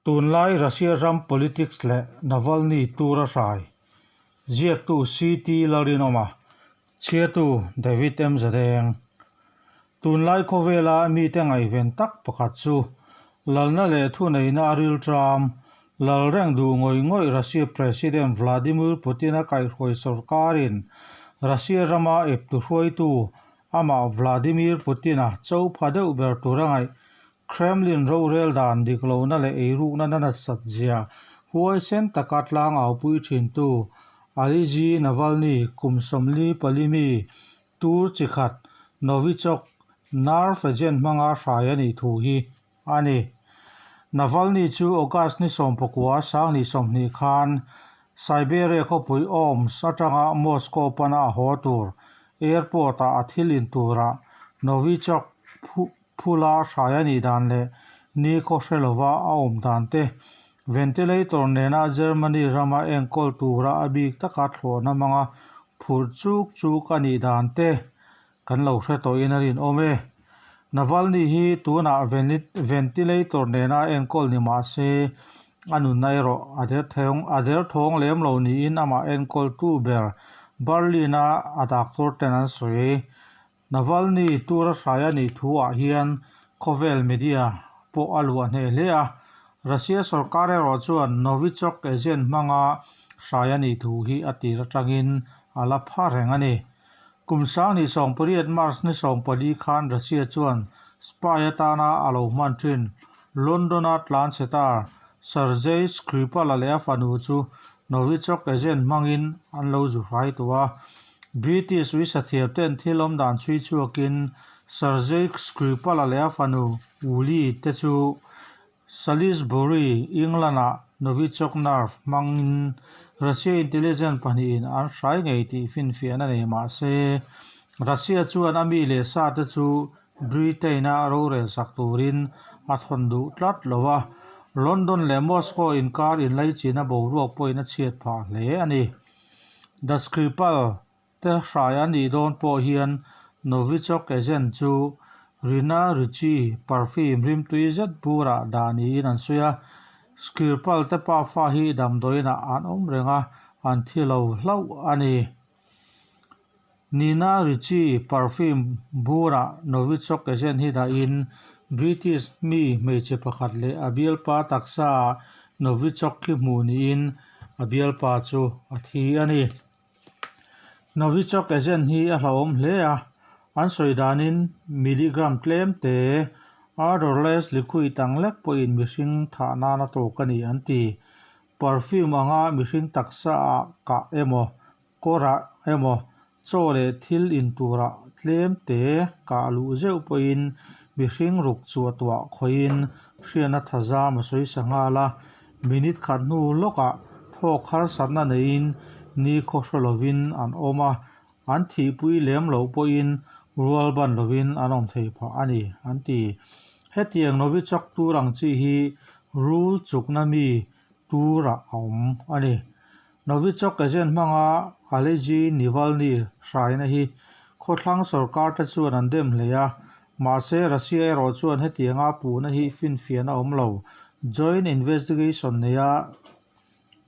Tunlai Russia ram politics leh Navalny tura hrai ziaktu CT Lalrinawma, chhiartu David M Zadeng. Tunlai khawvela mite ngaihven tak pakhat chu lalna leh thuneihna a rilṭam, lal reng duh ngawih ngawih Russia President Vladimir Putin-a kaihhruai sorkarin Russia rama eptu hruaitu amah Vladimir Putin-a cho pha deuh ber tura ngaih Kremlin rorel dan dik lohna leh eirukna na nasat zia huaisen taka tlang aupui thintu Alexei Navalny kum 44 mi tur chi khat Novichok nerve agent hmanga hrai a nih thu hi a ni. Navalny chu August ni 19 sangni 20 khan Siberia khawpui Omsk atanga Moscow pana a haw tur airport-ah a thil in turah Novichok Phula hrai a nih dan leh ni khaw hre lova a awm dan te, ventilator nena Germany rama enkawl tura a bik taka thlawhna hmanga phurh chuk chuk a nih dan te kan lo hre tawhin a rinawm e. Navalny hi tunah ventilator nena enkawl ni mah se a nunna erawh a derthawng lem lo niin amah enkawltu ber Berlin-a a doctor ten an sawi. Navalny tura hrai a nih thu ah hian khawvel media pawh a luah hneh hle a, Russia sorkar erawh chuan Novichok agent hmanga hrai a nih thu hi a tir atangin a la pha reng a ni. Kum 2018 March ni 14 khan Russia chuan spy atana a lo hman thin London-a tlanchhe ta Sergei Skripal-a leh a fanu chu Novichok agent hmangin an lo zu hrai tawh a. British uisathiam ten thil awm dan chhui chhuakin Sergei Skripal-a leh a fanu Uli te chu Salisbury, England-ah Novichok nerve hmangin Russia intelligence pahnihin an hrai ngei tih finfiahna nei mah se, Russia chuan a mi leh sa te chu Britain-a rorel sak turin a thawn duh tlat lo a, London leh Moscow inkar inlaichin a boruak pawhin a chhiat phah hle a ni. The Skripal te hrai a nih dawn pawh hian Novichok agent chu Rina Ricci perfume rimtui zet burah dah niin an sawi a. Skripal te pafa hi damdawiinah an awm reng a, an thi lo hlauh a ni. Nina Ricci perfume burah Novichok agent hi dahin British mi hmeichhe pakhat leh a bialpa taksaah Novichok hi hmuh niin a bialpa chu a thi a ni. Novichok agent hi a hlauhawm hle a, an sawi danin milligram tlem te odorless liquid ang lek pawhin mihring thah nan a tawk a ni an ti. Perfume anga mihring taksa ah kah emaw, kawrah emaw, chaw leh thil in turah tlem te kah luh zeuh pawhin mihring ruk chhuah tuah khawihin hriatna thazam a sawi sa nghal a, minute khat hnu lawkah thawk harsatna neiin ni khaw hre lovin an awm a, an thihpui lem loh pawhin rual ban lovin an awm thei phah a ni, an ti. Hetiang Novichok tur ang chi hi rul chukna mi turah a awm a ni. Novichok agent hmanga Alexei Navalny hraina hi khawthlang sorkar te chuan an dem hle a, mahse Russia erawh chuan hetianga puhna hi finfiahna awm lo, joint investigation neia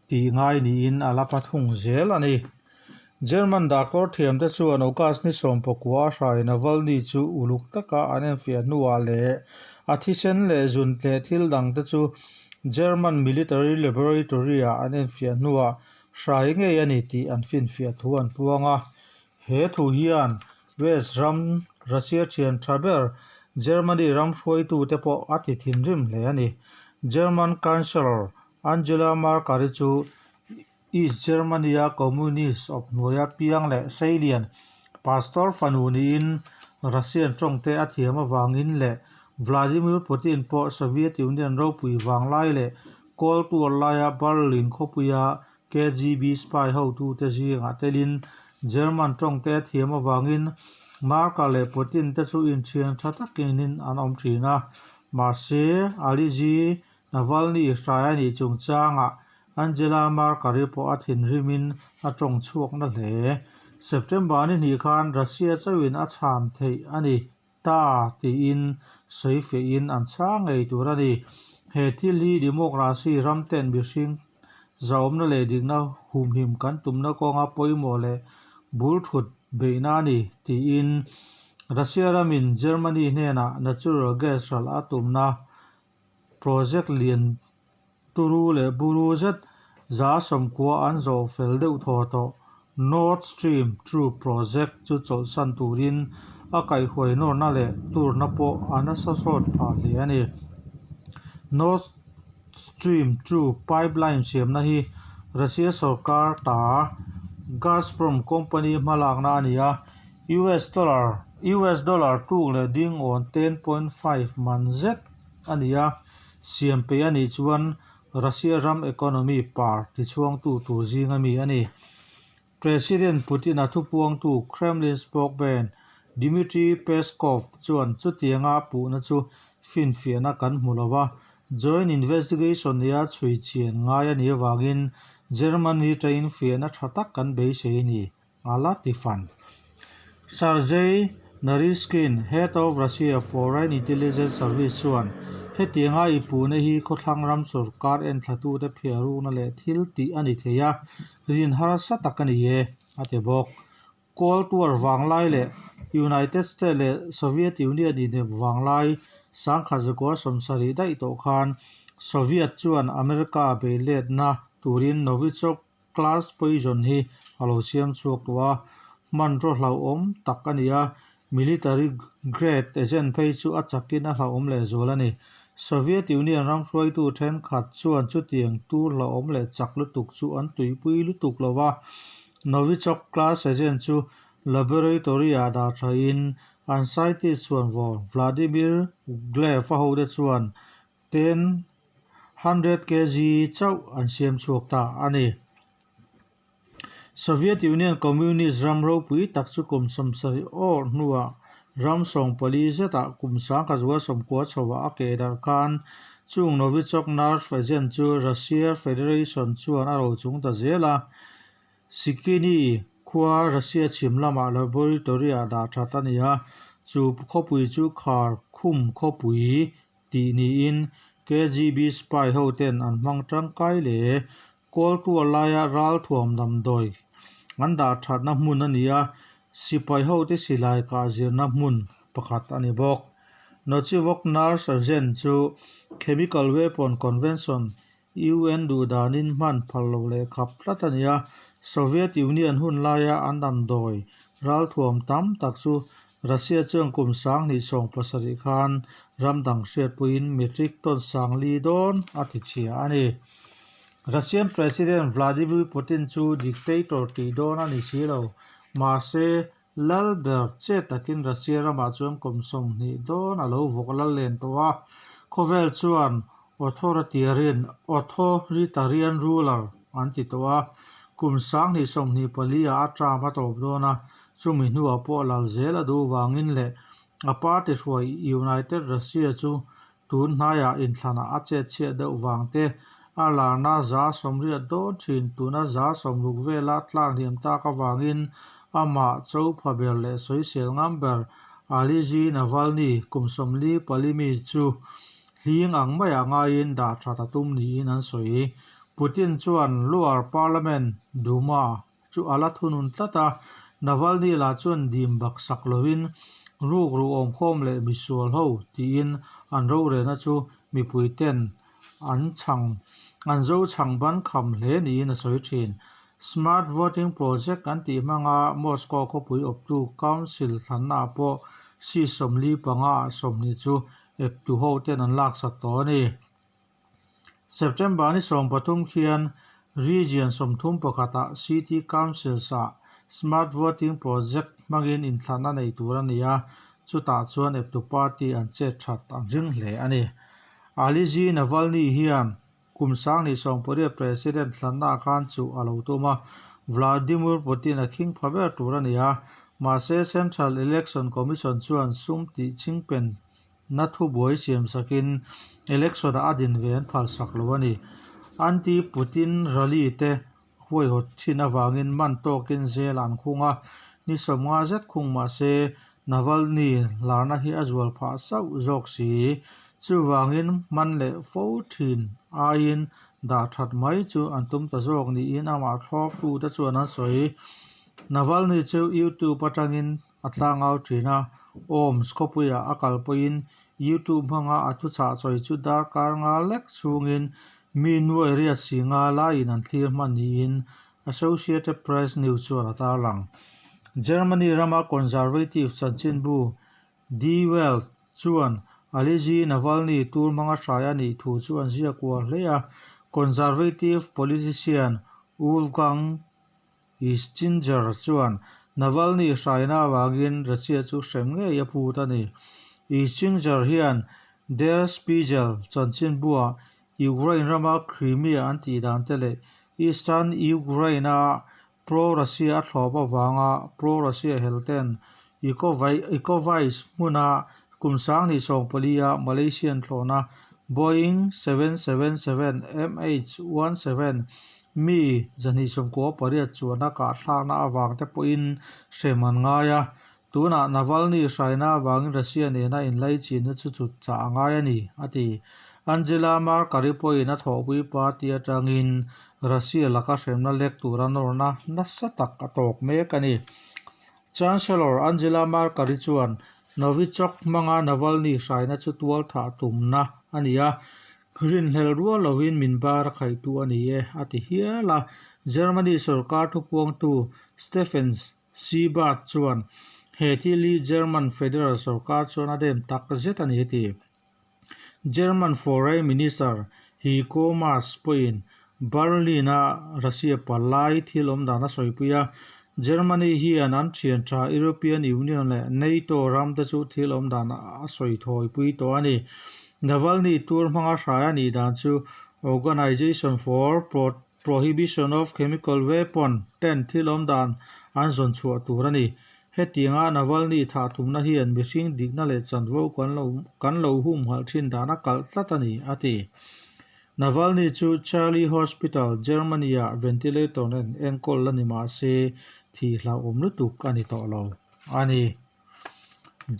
tih ngai niin a la pathung zel a ni. German dakawr thiamte chuan August ni 19 a hrai Navalny chu uluk taka an enfiah hnuah leh a thisen leh zun leh thil dangte chu German Military Laboratory-ah an enfiah hnuah hrai ngei a ni tih an finfiah thu an puang a. He thu hian West ram Russia thian tha ber Germany ram hruaitute pawh a ti thinrim hle a ni. German Chancellor Angela Merkel-i chu East Germany-a Communist awp hnuaia piang leh Seilian pastor fanu niin Russian tawngte a thiam avangin leh Vladimir Putin pawh Soviet Union ropui vanglai leh Cold War laia Berlin khawpuia KGB spy hotute zingah telin German tawngte a thiam avangin Merkel leh Putin te chu inthian tha takin an awm thin a. Mahse, Alexei Navalny hrai a nih chungchangah Angela Merkel-i pawh a thinrimin a tawng chhuak na hle. September ni hnih khan Russia chauhin a chhan theih a ni ta tiin sawi fiahin an chhang ngei tur a ni. He thil hi democracy ram ten mihring zahawmna leh dikna humhim kan tumna kawnga pawimawh leh bul thut beihna a ni, tiin Russia ramin Germany hnenah natural gas hralh a tumna project lian turu leh buru zet 190 an zawh fel deuh thaw tawh Nord Stream 2 project chu chawlhsan turin a kaihhuai nawrna leh turna pawh a nasa sawt phah hle a ni. Nord Stream 2 pipeline siamna hi Russia sorkar ta Gazprom company hmalakna a ni a, US dollar US dollar tuk leh ding awn 10.5 man zet a ni a, siam peih a nih chuan Russia ram economy par tichhuangtu tur zinga mi a ni. President Putin-a thupuangtu Kremlin spokesman Dmitry Peskov chuan chutianga puhna chu finfiahna kan hmu lo a, joint investigation nia chhui chian ngai a nih avangin Germany tain fiahna tha tak kan beisei a ni. A la ti fan. Sergei Naryshkin, head of Russia Foreign Intelligence Service chuan, Hetianga i puhna hi khawthlang ram sorkar enthlatute phiarukna leh thil tih a ni thei a, rin harsa tak a ni e, a ti bawk. Cold War vanglai leh United States leh Soviet Union inep vanglai 1970 daih tawh khan Soviet chuan America beiletna turin Novichok Class poison hi a lo siam chhuak tawh a, hmanraw hlauhawm tak a ni a, military grade agent phei chu a chakin a hlauhawm lehzual a ni. Soviet Union ram hruaitu thenkhat chuan chutiang tur hlauhawm leh chak lutuk chu an tuipui lutuk lo va, Novichok class agent chu laboratory-ah dah thain an scientist chhuanvawr Vladimir Uglev-a hote chuan Ten hundred kg chauh an siam chhuak ta a ni. Soviet Union Communist ram ropui tak chu kum 70 awrh hnuah ram 40 zetah kum 1990 chhoah a keh darh khan chung Novichok nerve agent chu Russia Federation chuan a rochung ta zel a. Sikini khua Russia chhim lamah laboratory-ah dah that a ni a, chu khawpui chu khar khum khawpui tih niin KGB spy ho ten an hmang tangkai le. Kawltual laia ralthuam damdawi an dah thatna hmun a ni a, sipai hote silai kah zirna hmun pakhat a ni bawk. Nochivok Nurse Agent chu Chemical Weapon Convention UN duhdanin hman phal lo leh khap tlat a ni a, Soviet Union hun laia an damdawi ralthuam tam tak chu Russia chuan kum 2017 khan ram dang hriatpuiin metric ton 4000 dawn a ti chhia a ni. Russian President Vladimir Putin chu dictator tih dawn a ni si lo, mahse Lal ber che takin Russia ramah chuan kum 20 dawn a lo vawk lal len tawh a, khawvel chuan authoritarian authoritarian ruler an ti tawh a, kum 2024 ah a term a tawp dawn a, chumi hnuah pawh lal zel a duh vangin leh a party hruai United Russia chu Tun hnaiah inthlanah a chet chhiat deuh vang te, a larna 80% dawn thin tuna 60% vela tlak hniam tak avangin amah cho pha ber leh sawisel ngam ber Alexei Navalny kum 44 mi chu hling ang maiah ngaiin dah that a tum niin an sawi. Putin chuan Lower Parliament, Duma, chu a la thunun tlat a, Navalny lah chuan dim bak sak lovin rukru awmkhawm leh misual ho tiin an rorelna chu mipui ten an chhang an zo chhang ban kham hle niin a sawi thin. Smart Voting Project an tih hmanga Moscow khawpui awptu Council thlannaah pawh seat 45 ah 20 chu eptu ho ten an laksak tawh a ni. September ni 13 khian Region 31 ah City Councils ah Smart Voting Project hmangin inthlanna nei tur a ni a, chutah chuan eptu party an chet that an ring hle a ni. Alexei Navalny hian kum 2018 President thlanna khan chuh a lo tum a, Vladimir Putin a khing pha ber tur a ni a, mahse Central Election Commission chuan sum tih chingpen Na thubuai siam sakin election ah a din ve an phal sak lo a ni. Anti-Putin rally te huaihawt thin avangin man tawkin zel an khung a, ni 50 zet khung mah se Navalny larna hi a zual phah sauh zawk si. Chuvangin man leh fo thin aiin dah that mai chu an tum ta zawk niin amah thlawptute chuan an sawi. Navalny chu YouTube atangin a tlangau thin a, Omsk khawpuiah a kal pawhin YouTube hmanga a thuchah sawi chu darkar nga lek chhungin mi nuai riat si nga laiin an thlir hman niin Associated Press News chuan a tarlang. Germany rama Conservative chanchinbu Die Welt chuan Alexei Navalny tur hmanga hrai a nih thu chu an ziak uar hle a, Conservative politician Wolfgang Ischinger chuan Navalny hraina avangin Russia chu hrem ngei a phut a ni. Ischinger hian Der Spiegel chanchinbuah Ukraine rama Crimea an tih dan te leh Eastern Ukraine-a Pro-Russia a thlawp avanga Pro-Russia hel ten Ecovice hmuna kum 2014 a Malaysian thlawhna Boeing 777 MH17 mi 298 chuana kahthlakna avang te pawhin hrem an ngai a, tunah Navalny hraina avangin Russia nena inlaichinna chu chut chah a ngai a ni, a ti. Angela Merkel-i pawhin a thawhpui party atangin Russia laka hremna lek tura nawrna nasa tak a tawk mek a ni. Chancellor Angela Merkel-i chuan Novichok hmanga Navalny hraina chu tual thah tumna a ni a, rinhlelh rual lovin min bar a khaihtu a ni e, a ti hial a. Germany sorkar thupuangtu Steffen Seibert chuan he thil hi German federal sorkar chuan a dem tak zet a ni a ti. German Foreign Minister Heiko Maas pawhin Berlin-a Russia palai thil awm dan a sawipui a, Germany hian an thian tha European Union leh NATO ram te chu thil awm dan a sawi thawipui tawh a ni. Navalny tur hmanga hrai a nih dan chu Organization for Prohibition of Chemical Weapon ten thil awm dan an zawn chhuah tur a ni. Hetianga Navalny thah tumna hian mihring dikna leh chanvo kan lo kan lo humhalh thin dan a kalh tlat a ni, a ti. Navalny chu Charlie Hospital, Germany-ah ventilator nen enkawl la ni mah se thih hlauhawm lutuk a ni tawh lo a ni.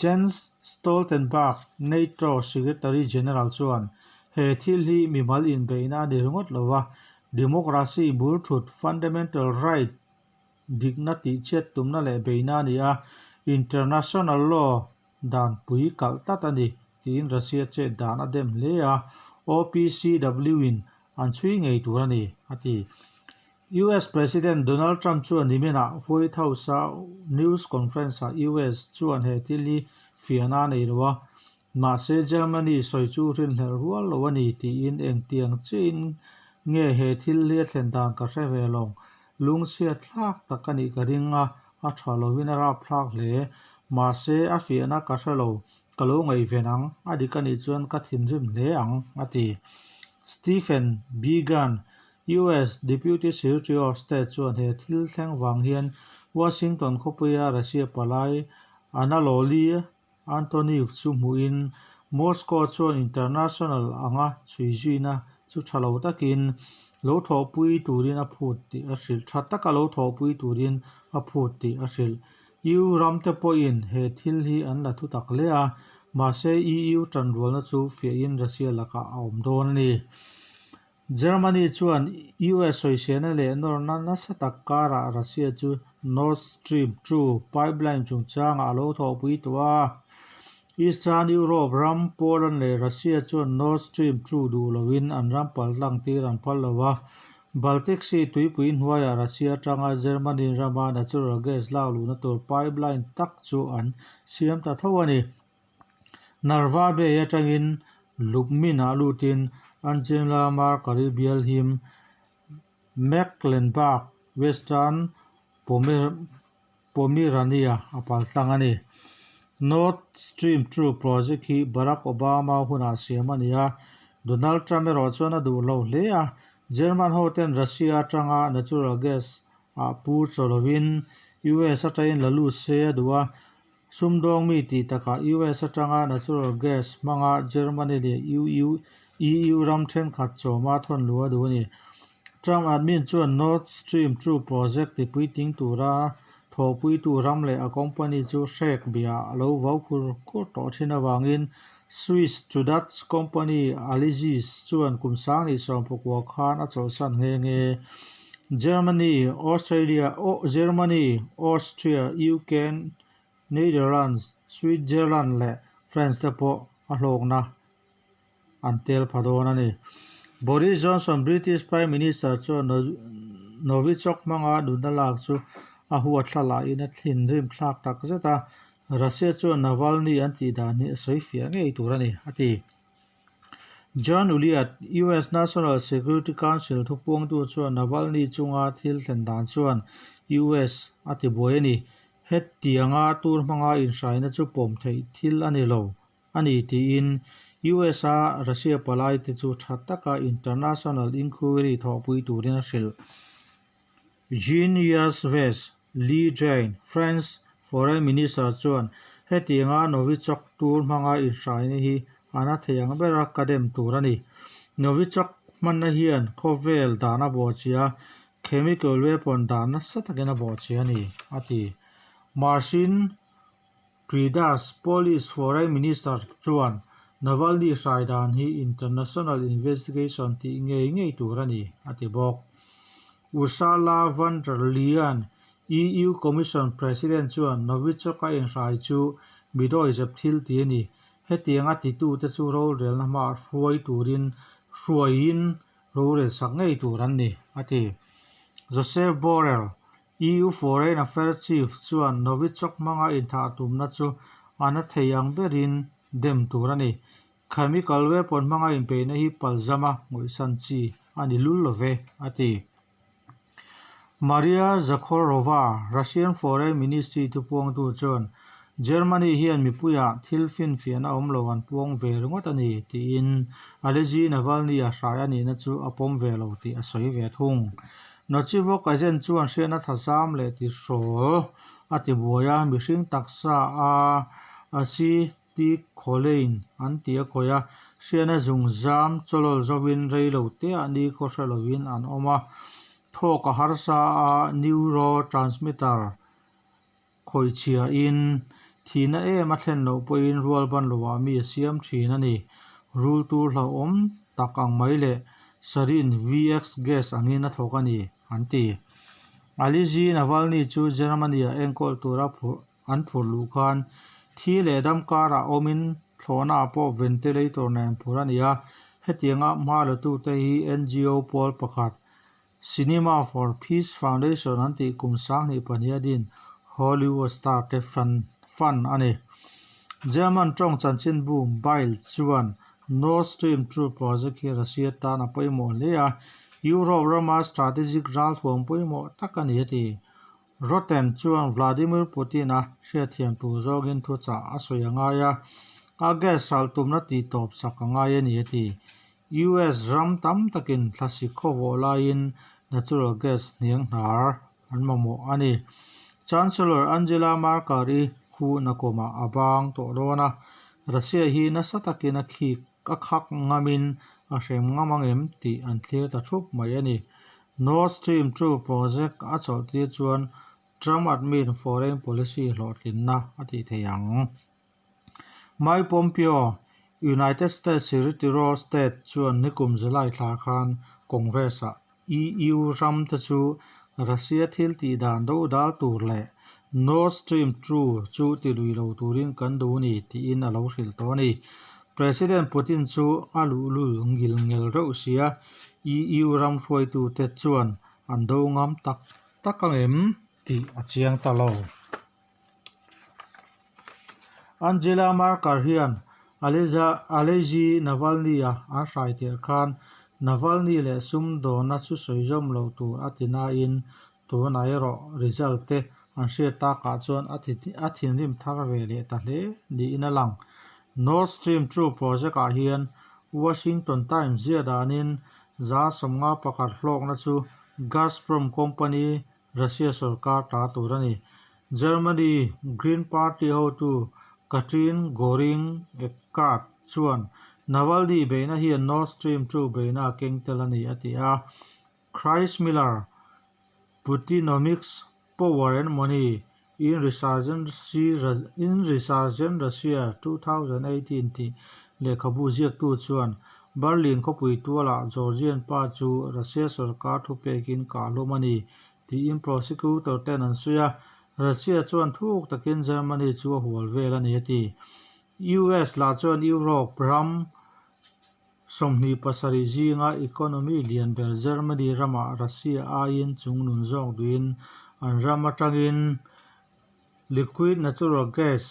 Jens Stoltenberg, NATO Secretary General chuan, He thil hi mimal inbeihna a ni ringawt lo a, democracy bul thut, fundamental right, dikna tihchhiat tumna leh beihna a ni a, international law dan pui kalh tlat a ni, tiin Russia chet dan a dem hle a, OPCW-in an chhui ngei tur a ni, a ti. US President Donald Trump chuan niminah White House-a news conference-ah US chuan he thil hi fiahna a nei lo a, mahse Germany sawi chu rinhlelh rual lo a ni tiin engtiang chiahin nge he thil hi a thlen dan ka hre ve lo. Lungchhiat thlak tak a nih ka ring a, a tha lovin a rap thlak hle. Mahse a fiahna ka hre lo, ka lo ngaihven ang, a dik a nih chuan ka thinrim hle ang, a ti. Stephen Biegun, US Deputy Secretary of State chuan he thil thleng vang hian Washington khawpuia Russia palai Anatoly Antonov chu hmuhin Moscow chuan international anga chhui zuina chu tha lo takin lo thawhpui turin a phut tih a hrilh tha taka lo thawhpui turin a phut tih a hrilh. EU ram te pawhin he thil hi an la thu tak hle a, mahse EU tanrualna chu fiahin Russia lakah a awm dawn a ni. Germany chuan US sawisena leh nawrna nasa tak karah Russia chu Nord Stream 2 pipeline chungchangah a lo thawhpui tawh a. Eastern Europe ram Poland leh Russia chuan Nord Stream 2 duh loin an ram paltlang tir an phal lo a. Baltic Sea tuipui hnuaiah Russia atanga Germany rama natural gas lak luhna tur pipeline tak chu an siam ta tho a ni. Narva Bay atangin Lubmin-ah lutin Angela Merkel-i bial him Mecklenburg, Western Pomerania a paltlang a ni. Nord Stream 2 project hi Barack Obama hunah siam a ni a, Donald Trump erawh chuan a duh lo hle a, German hoten Russia atanga natural gas ah pu chaw lovin US atangin la lut se a duh a, sumdawng mi tih takah US atanga natural gas hmanga Germany leh EU EU ram thenkhat chawma thawn luh a duh a ni. Trump admin chuan Nord Stream 2 project tipuiting tura thawhpuitu ram leh a company chu hrek biah a lo vau khur khur tawh thin avangin Swiss to Dutch company Allegis chuan kum 2019 khan a chawlhsan nghe nghe. Germany, Australia, Germany, Austria, UK, Netherlands, Switzerland leh France te pawh a hlawkna an tel pha dawn a ni. Boris Johnson, British Prime Minister chuan Novichok hmanga nunna lak chu a huat thla lahin a thinrim thlak tak zet a, Russia chuan Navalny an tih dan hi a sawi fiah ngei tur a ni, a ti. John Ullyot, US National Security Council thupuangtu chuan Navalny chunga thil thlen dan chuan US a tibuai a ni. Hetianga tur hmanga inhraina chu pawm theih thil a ni lo a ni tiin US-a Russia palaite chu tha taka international inquiry thawhpui turin a hrilh. Jean-Yves Le Drian, France Foreign Minister chuan hetianga Novichok tur hmanga inhraina hi a na thei ang bera ka dem tur a ni. Novichok hmanna hian khawvel dan a bawhchhia a, chemical weapon dan nasa takin a bawhchhia a ni, a ti. Marcin Przydacz, Polish Foreign Minister chuan Navalny hrai dan hi international investigation tih ngei ngei tur a ni, a ti bawk. Ursula von der Leyen, EU Commission President chuan Novichok-a inhrai chu mi dawizep thil ti a ni. Hetianga titute chu rorelna hmaah hruai turin hruaiin rorel sak ngei tur an ni, a ti. Josep Borrell, EU Foreign Affairs Chief chuan Novichok hmanga inthah tumna chu a na thei ang berin dem tur a ni. Chemical weapon hmanga inpeihna hi palzama ngawihsan chi a ni lul lo ve, a ti. Maria Zakharova, Russian Foreign Ministry thupuangtu chuan Germany hian mipuiah thil finfiahna awm lo an puang ve ringawt a ni, tiin Alexei Navalny-a hrai a nihna chu a pawm ve lo tih a sawi ve thung. Nochivok agent chuan hriatna thazam leh tihrawl a ti buai a, mihring taksa a acetylcholine an tih a khawih a, hriatna zungzam chawlawl zawin rei lo teah nikhaw hre lovin an awm a, thawk a harsa a, neurotransmitter Khawichhiain thihna em a thlen loh pawhin rual ban lovah mi a siam thin a ni. Rul tur hlauhawm tak ang mai leh sarin VX gas angin a thawk a ni, an ti. Alexei Navalny chu Germany-ah enkawl tura an phurh luh khan thi leh dam karah awmin thlawhnaah pawh ventilator nen phurh a ni a, hetianga hma latute hi NGO pawl pakhat Cinema for Peace Foundation an tih kum 2002 din Hollywood star te fund a ni. German tawng chanchinbu Bild chuan Nord Stream 2 project hi Russia tan a pawimawh hle a, Europe rama strategic ralthuam pawimawh tak a ni a ti. Rotten chuan Vladimir Putin-a hriatthiam tur zawngin thuchah a sawi a ngai a, a gas hralh tumna tihtawp sak a ngai a ni a ti. US ram tam takin thlasik khawvawh laiin natural gas hniang hnar an mamawh a ni. Chancellor Angela Merkel-i khu nakawmah a bang tawh dawn a, Russia hi nasa takin a khik a khak ngamin a hrem ngam ang em tih an thlir ta thup mai a ni. Nord Stream 2 project a chawlhtir chuan Trump admin foreign policy hlawhtlinna a tih thei ang. Mike Pompeo, United States Secretary of State chuan nikum July thla khan Congress-ah EU ram te chu Russia thil tih dan do dal tur leh Nord Stream 2 chu ti lui lo turin kan duh ni tiin a lo hrilh tawh a ni. President Putin chu a luhlul ngil ngel reuh sia, EU ram hruaitute chuan an do ngam tak tak ang em tih a chiang ta lo. Angela Merkel hian Alexei Navalny-a an hrai tirh khan Navalny leh sumdawna chu sawi zawm lo tur a ti nain tunah erawh result te an hriat takah chuan a thinrim thar ve leh ta hle niin a lang. Nord Stream 2 project-ah hian Washington Times ziah danin 51% hlawkna chu Gazprom company Russia sorkar ta tur a ni. Germany Green Party hotu Katrin Göring-Eckardt chuan Navalny beihna hian Nord Stream 2 beihna a keng tel a ni a ti a. Chris Miller, Putinomics, Power and Money in Resurgent Russia 2018 tih Lehkhabu ziaktu chuan Berlin khawpui tualah Georgian pa chu Russia sorkar thupekin kahhlum a ni tiin prosecutor ten an sawi a, Russia chuan thuk takin Germany chu a hual vel a ni a ti. US lah chuan Europe ram 27 zinga economy lian ber Germany ramah Russia aiin chungnun zawk duhin an ram atangin liquid natural gas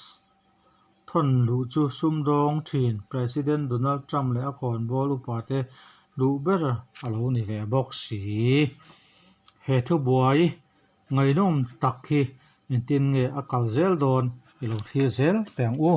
thawn luh chu sumdawng thin President Donald Trump leh a khawnbawl upate duh ber a lo ni ve bawk si. He thubuai ngaihnawm tak hi engtin nge a kal zel dawn i lo thlir zel teh ang u.